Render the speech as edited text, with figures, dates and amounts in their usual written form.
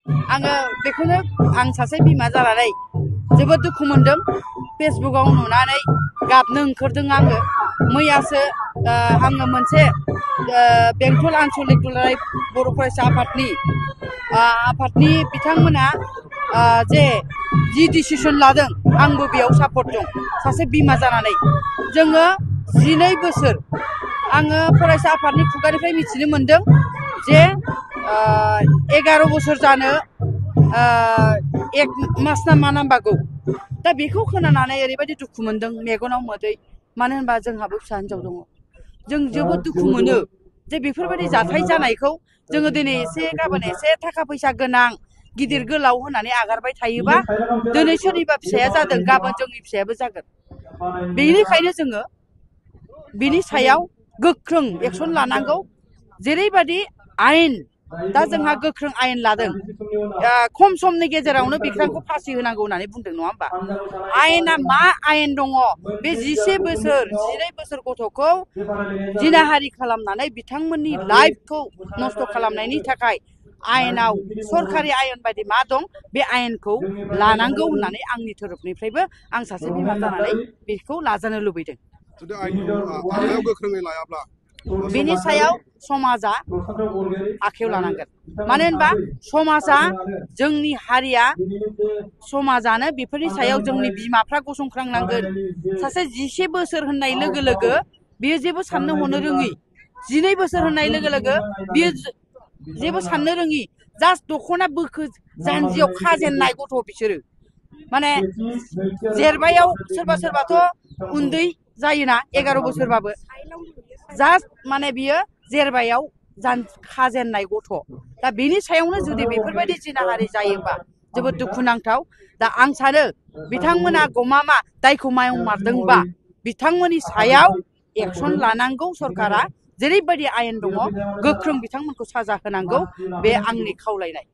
आङो बेखौनो आं सासे बिमा जानानै जोबोद दुखु मोनदों। फेसबुकाव नुनानै गाबनो ओंखारदों आङो। मैयासो आङो मोनसे बेंटल आनसलिक दुलाराय बर' फरायसा आफादनि बिथांमोना जे जि डिसिसन लादों आंबो बेयाव सापर्ट दं सासे बिमा जानानै। जोङो 12 बोसोर आङो फरायसा आफादनि खुगानिफ्राय मिथिनो मोनदों जे 11 बोसोर जानो 1 मास ना मा नांबागौ। दा बेखौ खोनानानै ओरैबायदि दुखु मोनदों मेगनाव मोदै। मानो होनबा जोंहाबो फिसा हिनजाव दङ। जों जोबोद दुखु मोनो जे बेफोरबायदि जाथाय जानायखौ जोङो दिनै एसे गाबोन एसे थाखा फैसा गोनां गिदिर गोलाव होनानै आगारबाय थायोबा दिनै सोरनिबा फिसाया जादों गाबोन जोंनि फिसायाबो जागोन। बेनिखायनो जोङो बिनि सायाव गोख्रों एक्सन लानांगौ। जेरैबायदि आयेन दा जोंहा गोख्रों आयेन लादों। खम समनि गेजेरावनो बिख्रांखौ फासि होनांगौ होननानै बुंदों नङा होमबा? आयेना मा आयेन दङ? बे 12 बोसोर गथ'खौ जिनाहारि खालामनानै बिथांमोननि लाइफखौ नस्थ' खालामनायनि थाखाय आयेनाव सरखारि आयेन बायदि मा दं बे आयेनखौ लानांगौ होननानै आंनि तरफनिफ्रायबो आं सासे बिमा जानानै बेखौ लाजानो लुबैदों। जुदि आयेनखौ आखायाव गोख्रोङै लायाब्ला बेनि सायाव समाजा आखायाव लानांगोन। मानो होनबा समाजा जोंनि हारिया समाजानो बेफोरनि सायाव जोंनि बिमाफ्रा गसंख्रांनांगोन। सासे 12 बोसोर होननाय लोगो लोगो बियो जेबो साननो हनो रोङि। 12 बोसोर होननाय लोगो लोगो बियो जेबो साननो रोङि। जास्ट दख'ना बोखो जानजियाव खाजेननाय गथ' बिसोरो। माने जेरबायाव सोरबाथ' उन्दै जायोना 11 बोसोरबाबो जास्ट माने बियो जेरबायाव खाजेननाय गथ'। दा बेनि सायावनो जुदि बेफोरबायदि जिनाहारि जायोबा जोबोद दुखुनांथाव। दा आं सानो बिथांमोना गमामा दायखौ मावमारदोंबा बिथांमोननि सायाव एक्सन लानांगौ सरकारा। जेरैबायदि आयेन दङ गोख्रों बिथांमोनखौ साजा होनांगौ बे आंनि खावलायनाय।